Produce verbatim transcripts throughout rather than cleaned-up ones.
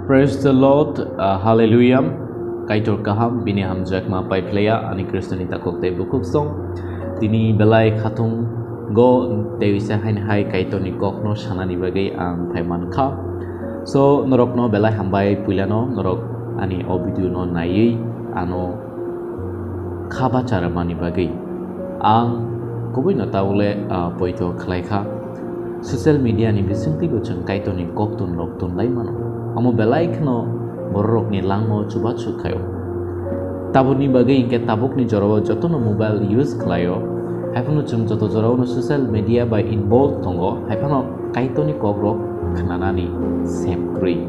Praise the Lord, uh, Hallelujah. Kaitor kaham, bini hamjakma paiphlaiya, ani Khristoni takhuk tei bukhuk song. Tini belai khatung go tei wisa haini hai Kaitorni kokno sanani bagwi ang phaiman kha. So, norokno belai hambai puilano, norok ani o video no naiwi ano kha bacha rwmani bagwi. Ang kubui no tabuk le, ah, poito khlai kha. Social media ni bisingtwi bo chwng Kaitorni koktun rok tun lai mano. Amo belai kheno borok rokni langma o chubachu khaio. Tabukni bagwi hinkhe tabukni jorao jotono mobile use khlaio. Haiphano chwng joto jorao no social media bai involve tongo. Haiphano Kaitorni kok rok khnanani sep kwrwi.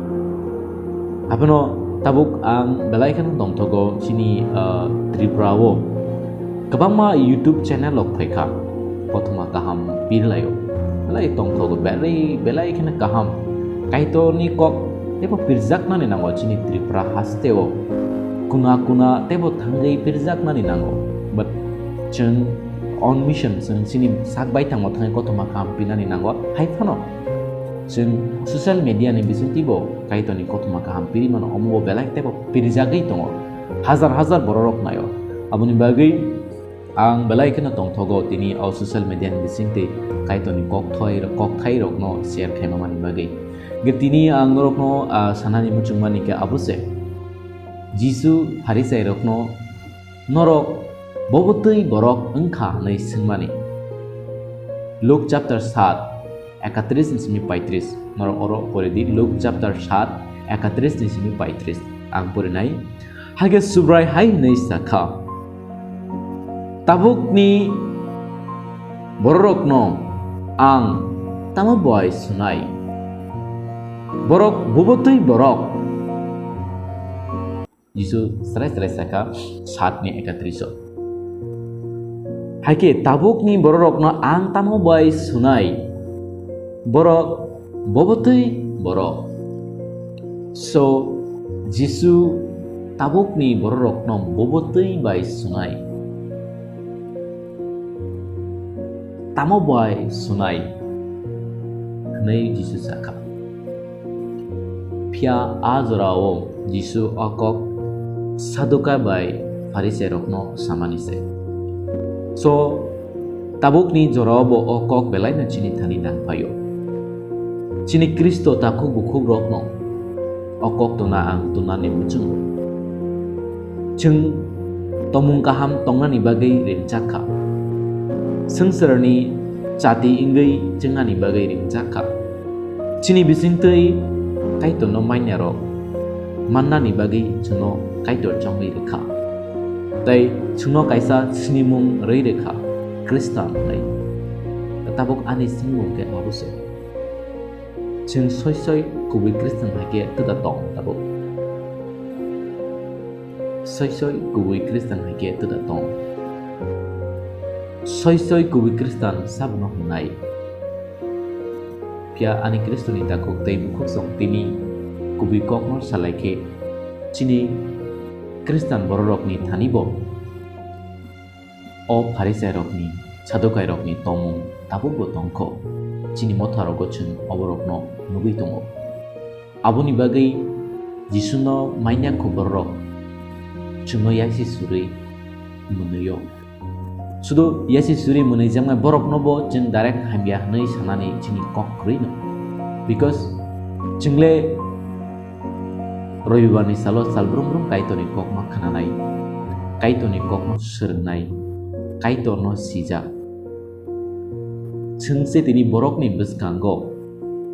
Haiphano tabuk ang belai kheno tongthogo chini, ah, Tripura o kwbangma YouTube channel rok phaikha, kothoma kaham pirlaio, belai tongthogo, belai, belai kheno kaham. Kaitorni kok teibo pirjaknani nango chini Tripura hasteo, kuna kuna teibo thangwi pirjaknani nango. But chwng on mission, chwng chini sak baithangma thangwi kothoma kaham pinani nango. Haiphano chwng social media ni bisingtwi bo Kaitorni kothoma kaham piri mano, omo bo belai teibo pirijagwi tongo. Hazar hazar bororok naio. Aboni bagwi ang belai kheno tongthogo tini o social media ni bisingtwi Kaitorni kokthai, kokthai rokno share khaima mani bagwi. Ge tini ang norokno, ah, sanani muchungmani khe abo se. Jisu Pharisai rokno, "Norok bo bwtwi borok wngkha?" hwnwi swngmani. Luke chapter sat, ekatris ni simi paitris. Norok oro pori di, Luke chapter sat, ekatris ni simi paitris. Ang porinai. Hakhe Subrai hai hwnwi sa kha, "Tabukni bororokno ang tamo bai sunai? Borok bo bwtwi borok?" Jisu srai srai sa kha, sat ni ekatris o. Hakhe tabukni bororokno ang tamo bai sunai? Borok bo bwtwi borok. So, Jisu tabukni bororokno bo bwtwi bai sunai. Tamo bai sunai? Hwnwi Jisu sa kha. Phiya a jorao Jisu o kok Sadukai bai Pharisai rokno samani se. So, tabukni jorao bo o kok belaino chini thani nang phaio. Chini Khristo takhuk bukhuk rokno o kok tuna ang tunani muchungo. Chwng tomung kaham tongnani bagwi ringjak kha. Swngcharni chati wngwi chwngnani bagwi ringjak kha. Chini bisingtwi Kaitorno manyarok mannani bagwi chwngno Kaitor chongwi rwkha. Tei chwngno kaisa sinimung rwi rwkha, Khristan hwnwi. Tabuk ani sinimung khe abo se. Chwng soi soi kubui Khristan hai khe twda tong tabuk. Soi soi kubui Khristan hai khe twda tong. Soi soi kubui Khristan sabono hwnwi. Phiya ani Khristoni takhuk tei bukhuk song tini kubui kokno salai khe chini Khristan bororokni thani bo o Pharisairokni, Sadukairokni tongmung tabukbo tongkho. Chini motharogo chwng oborokno nugwi tongo. Aboni bagwi Jisuno manya kho bororok chwngno yasi surwi mwnwio. Sudu yasi surwi mwnwijaknai boroknobo chwng direct hamya hwnwi sanani chini kok kwrwino. Because chwngle Robibarni salo sal brum brum Kaitorni kokno khnanai, Kaitorni kokno swrwngnai, Kaitorno sijak. Chwng se tini borokni bwskango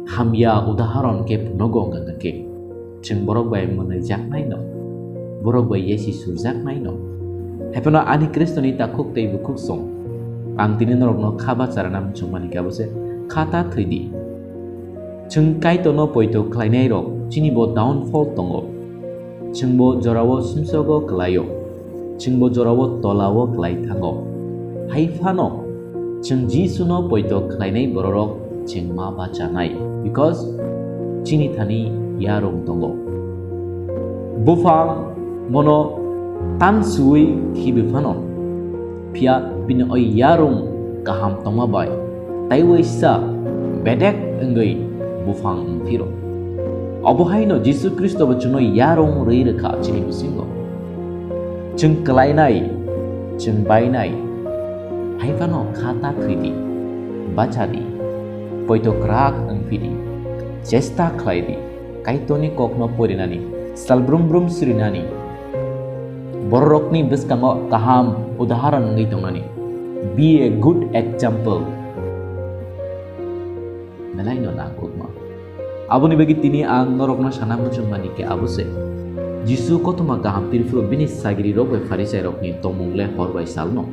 hamya udaharon khe phunukgo wngkha khe, chwng borok bai mwnwijaknaino, borok bai yasi surjaknaino. Haiphano ani Khristoni takhuk tei bukhuk song, ang tini norokno kha bacharana muchungmani khe abo se kha ta thwidi. Chwng Kaitorno poito khlainairok chini bo downfall tongo. Chwng bo jorao sumsogo kwlaio. Chwng bo jorao tolao kwlai thango. Hai phano chwng Jisuno poito khlainai bororok chwng ma bachanai, because chini thani yarung tongo. Buphang bono tan suwi khibi phano, phiya bini o yarung kaham tongma bai tei waisa bedek wngwi buphang wngphiro. Obo haino Jisu Khristo bo chwngno yarwng rwi rwkha chini bisingo. Chwng kwlainai, chwng bainai, hai phano kha ta khwi di, bacha di, poito kwrak wng phi di, chesta khlai di, Kaitorni kokno porinani, salbrum brum sirinani, bororokni bwskango kaham udaharon wngwi tongnani. Be a good example. Belai no nangkukma. Aboni bagwi tini ang norokno sana muchungmani khe abo se. Jisu kothoma kaham phirphuru bini sagrirok bai Pharisairokni tongmung le hor bai salno.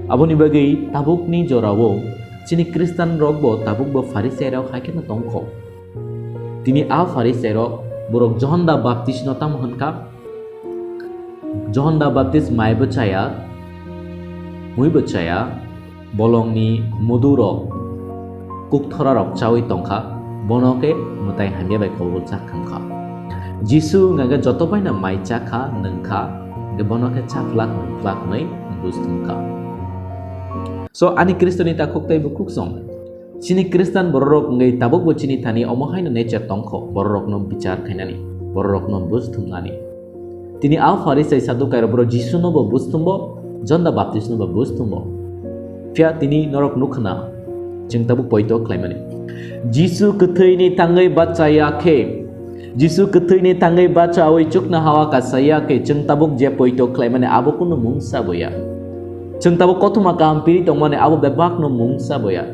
Aboni bagwi tabukni jorao chini Khristanrok bo tabuk bo Pharisairok hai kheno tongkho. Tini a Pharisairok borok Johon da Baptistno tamo hwnkha? Johon da Baptist mai bo chaya, mui bo chaya, bolongni mudurok, kukthorarok chawi tongkha, bono khe mwtai hamya bai kobol chak thangkha. Jisu wngkha khe joto baino mai chakha, nwngkha, hwnkhe bono khe chaplak nwngplak hwnwi bus thumkha. So, ani Khristoni takhuk tei bukhuk song, chini Khristan bororok wngwi tabukbo chini thani omo haino nature tongkho, bororokno bichar khainani, bororokno bus thumnani. Tini a Pharisai Sadukairok borok Jisuno bo bus thumbo, Johon da Baptistno bo bus thumbo. Phiya tini norok nukha na, chwng tabuk poito khlaimani. Jisu kwthwini thangwi bachaya khe, Jisu kwthwini thangwi bachawi chukna hawa kasaya khe, chwng tabuk je poito khlaimani abo kunu mungsa boya. Chwng tabuk kothoma kaham piri tongmani abo bebakno mungsa boya.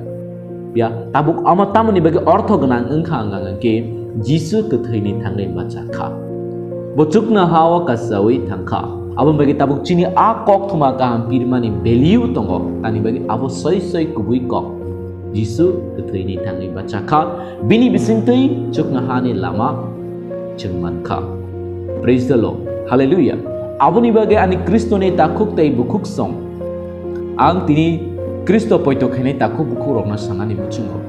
Ya, tabuk omo tamoni bagwi ortho gwnang wngkha wngkha khe Jisu kwthwini thangwi bachakha. Bo chukna hao kasawi thangkha. Aboni bagwi tabuk chini a koktwma kaham pirmani value tongo, tani bagwi abo soi soi kubui kok. Jisu kwthwini thangwi bachakha, bini bisingtwi chukna hani lama chwng mankha. Praise the Lord. Hallelujah. Aboni bagwi ani Khristoni takhuk tei bukhuk song. Ang tini Khristo poito khainai takhuk bukhukrokno sanani muchungo.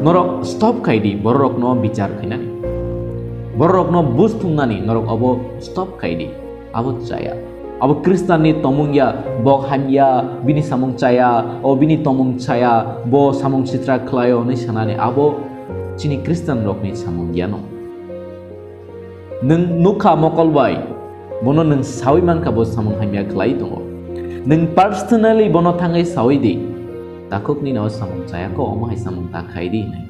Norok stop khai di, bororokno bichar khainani. Bororokno bus thumnani norok obo stop khai di. Abo chaya. Abo Khristanni tongmung ya, bo hamya, bini samung chaya, o bini tongmung chaya, bo samung sitra khlaio hwnwi sanani abo chini Khristanrokni samung yano. Nwng nukha mokol bai, bono nwng sawi mankha bo samung hamya khlai tongo. Nwng personally bono thangwi sawi di, takhukni nao samung chaya kho, omo hai samung ta khai di hwnwi.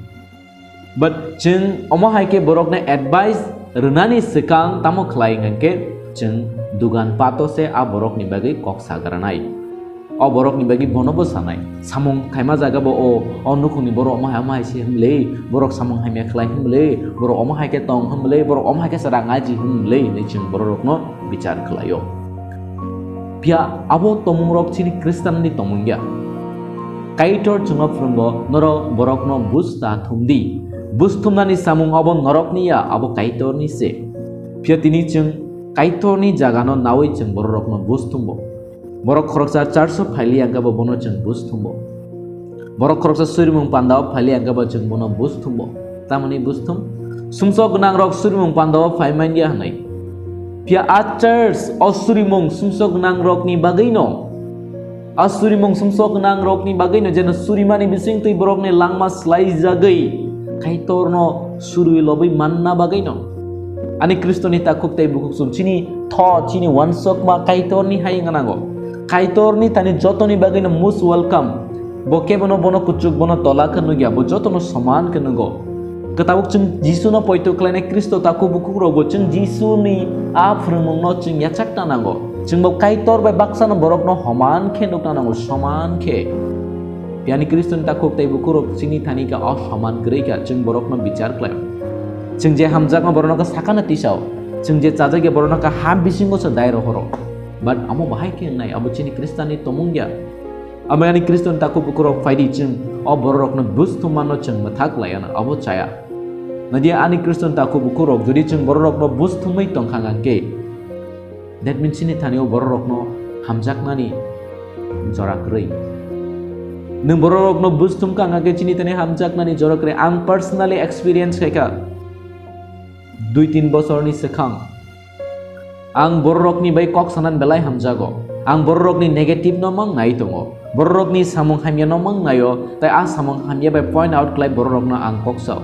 But chwng omo hai khe borokno advice rwnani swkang tamo khlai hwnkhe chwng dugan pato se a borokni bagwi kok sagranai. O borokni bagwi bono bo sanai. Samung khaima jaga bo o, o nukhungni borok omo hai, omo hai se hwnle, borok samung hamya khlai hwnle, borok omo hai khe tong hwnle, borok omo hai khe se rang aji hwnle hwnwi chwng bororokno bichar khlaio. Phiya abo tongmungrok chini Khristanni tongmung ya. Kaitor chwngno phwrwngo, norok borokno bus ta thum di. Bus thumnani samung abo norokni ya, abo Kaitorni se. Phiya tini chwng Kaitorni jagano nawi chwng bororokno bus thumbo. Borok khoroksa church-o phaili ang khe bo bono chwng bus thumbo. Borok khoroksa surimung pandao phaili ang khe bo chwng bono bus thumbo. Tamoni bus thum? Sumsok gwnangrok surimung pandao phai man ya hwnwi. Phiya a church o surimung sumsok gwnangrokni bagwino, a surimung sumsok gwnangrokni bagwino jeno surimani bisingtwi borokni langma swlaijagwi Kaitorno surwi lobwi manna bagwino. Ani Khristoni takhuk tei bukhuk song chini tho, chini wansokma Kaitorni hai wngna nango. Kaitorni thani jotoni bagwino most welcome. Bo kebono bono kuchuk, bono tola khe nukya, bo jotono soman khe nugo. Kwtabuk chwng Jisuno poito khlainai Khristo takhuk bukhukrokbo chwng Jisuni a phwrwngmungno chwng yachakna nango. Chwngbo Kaitor bai baksano borokno homan khe nukna nango, soman khe. Phiya ani Khristoni takhuk tei bukhukrok chini thani khe o soman kwrwi kha, chwng borokno bichar khlai. Chwng je hamjakma borokno khe sakano tisao, chwng je chajakya borokno khe ha bisingo se dai rohoro. But amo bahai khe wngnai, abo chini Khristanni tongmung ya. Amo ani Khristoni takhuk bukhukrok phaidi chwng o bororokno bus thumano chwng mwthak laiya na, abo chaya. Nadi ani Khristoni takhuk bukhukrok jodi chwng bororokno bus thumwi tongkha hwnkhe, that means chini thani o bororokno hamjaknani jora kwrwi. Nwng bororokno bus thumkha hwnkhe chini thani hamjaknani jora kwrwi. Ang personally experience khaikha. Dui tin bosorni swkang ang bororokni bai kok sanani belai hamjago. Ang bororokni negative no mang nai tongo. Bororokni samung hamya no mang naio, tai a samung hamya bai point out khlai bororokno ang kok sao.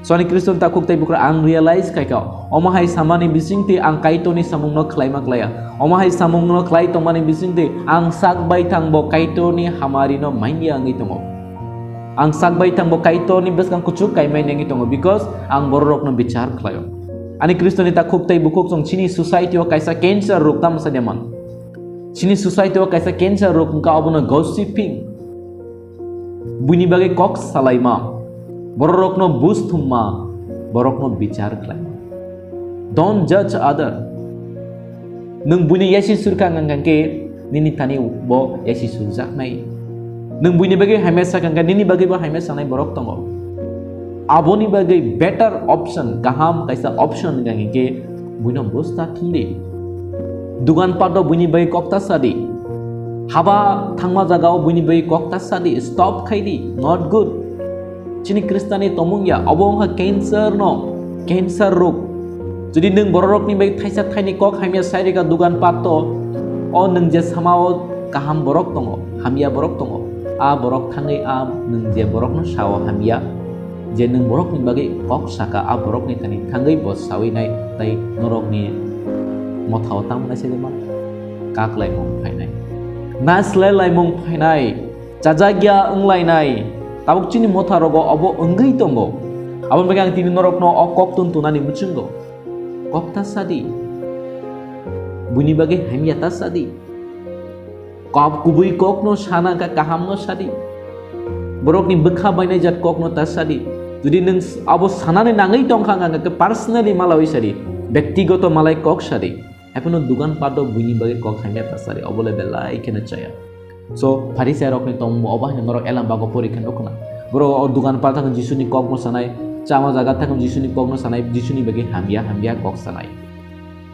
So ani Khristo ni takhuk tei bukhuk rok, ang realize khaikha, omo hai samani bisingtwi ang Kaitorni samungno khlaima khlaiya. Omo hai samungno khlai tongmani bisingtwi ang sak baithang bo Kaitorni hamarino manya wngwi tongo. Ang sak baithang bo Kaitorni bwskang kuchuk kaimai wngwi tongo, because ang bororokno bichar khlaio. Ani Khristoni takhuk tei bukhuk, chwng chini society o kaisa cancer rok tamo sadia man. Chini society o kaisa cancer rok wngkha, obono gossiping. Buini bagwi kok salaima, bororokno bus thumma, borokno bichar khlaima. Don't judge other. Nwng buini yasi surkha wngkha khe nini thani bo yasi surjaknai. Nwng buini bagwi hamya sakha khe nini bagwi bo hamya sanai borok tongo. Aboni bagwi better option, kaham kaisa option wngkha khe buino bus ta thumdi. Dugan pato buini bagwi kok ta sadi. Haba thangma jagao buini bagwi kok ta sadi. Stop khaidi. Not good. Chini Khristani tomung ya, obo wngkha cancer no, cancer rok. Jodi nwng bororokni bagwi thaisa thaini kok hamya sai rwkha dugan pato, o nwng je samao kaham borok tongo, hamya borok tongo. A borok thangwi a nwng je borokno sao hamya, je nwng borokni bagwi kok saka, a borokni thani thangwi bo sawi nai, tei norokni mothao tamo nai se man kaklaimung phainai, naslai laimung phainai, chajakya wnglainai. Tabuk chini motha rogo obo wngwi tongo. Aboni bagwi ang tini norokno o kok tun tunani muchungo. Kok ta sadi. Buini bagwi hamya ta sadi. Kok kubui kokno sana ka kahamno sadi. Borokni bwkha bainai jat kokno ta sadi. Jodi nwng s-, abo sanani nangwi tongkha, hwnka khe personally malawi sadi. Bektigoto malai kok sadi. Haphano dugan pato buini bagwi kok hamya ta sadi. Obo le belai kheno chaya. So, Pharisai rokni tongmung obo haino norok elam bago pori khe nukna. Borok o dugan pato thang Jisuni kokno sanai, chama jaga thang Jisuni kokno sanai, Jisuni bagwi hamya hamya kok sanai.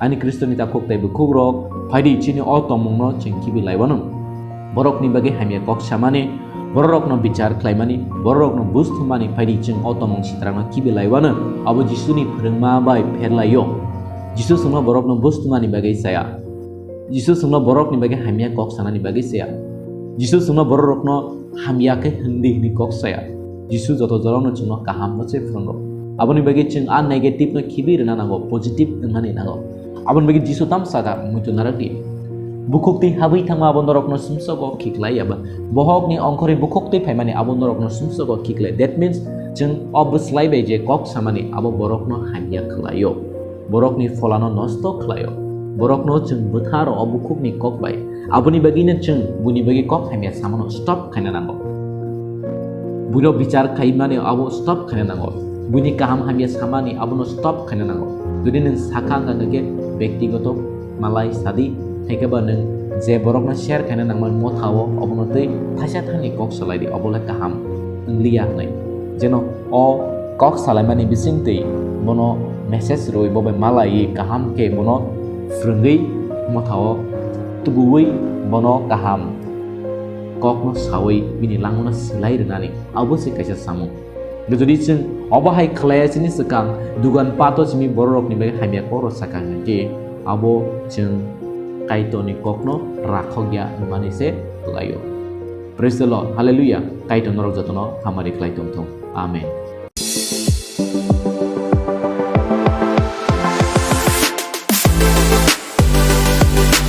Ani Khristoni takhuk tei bukhuk rok, phaidi chini o tongmungno chwng khibi laiwano. Borokni bagwi hamya kok samani, bororokno bichar khlaimani, bororokno bus thumani phaidi chwng o tongmung sitrakno khibi laiwano, abo Jisuni phwrwngma bai pherlaio. Jisu chwngno borokno bus thumani bagwi chaya. Jisu chwngno borokni bagwi hamya kok sanani bagwi chaya. Jisu chwngno bororokno hamya khe hindi hwnwi kok saya. Jisu joto jorano chwngno kahamno se phwrwngo. Aboni bagwi chwng a negative no khibi rwna nango, positive wngnani nango. Aboni bagwi Jisu tamo sakha, muitu narwkdi. Bukhuk twi habwi thangma abo norokno sumsogo khiklai eba bohokni ongkhorwi bukhuk twi phaimani abo norokno sumsogo khiklai. That means, chwng o bwslai bai je kok samani abo borokno hamya khlaio. Borokni pholano nosto khlaio. Borokno chwng bwtharo o bukhukni kok bai. Aboni bagwino chwng buini bagwi kok hamya samano stop khaina nango. Buino bichar khaimani abo stop khaina nango. Buini kaham hamya samani abono stop khaina nango. Jodi nwng sakha wngkha khe bektigoto malai sadi, haikhe ba nwng je borokno share khaina nangmani mothao obono tei thaisa thani kok salaidi, obo le kaham wngliya hwnwi. Jeno o kok salaimani bisingtwi bono message rwui bo bai malaiwi kaham khe bono phrwngwi mothao tubuwi bono kaham kokno saui bini langmano swlai rwnani abo se kaisa samung. Jodi chwng obo hai khlaiya chini swkang dugan pato simi bororokni bagwi hamya kokno sakha hwnkhe abo chwng Kaitorni kokno rakhokya hwnmani se khlaio. Praise the Lord. Hallelujah. Kaitor norok jotono hamari khlai tongthung. Amen.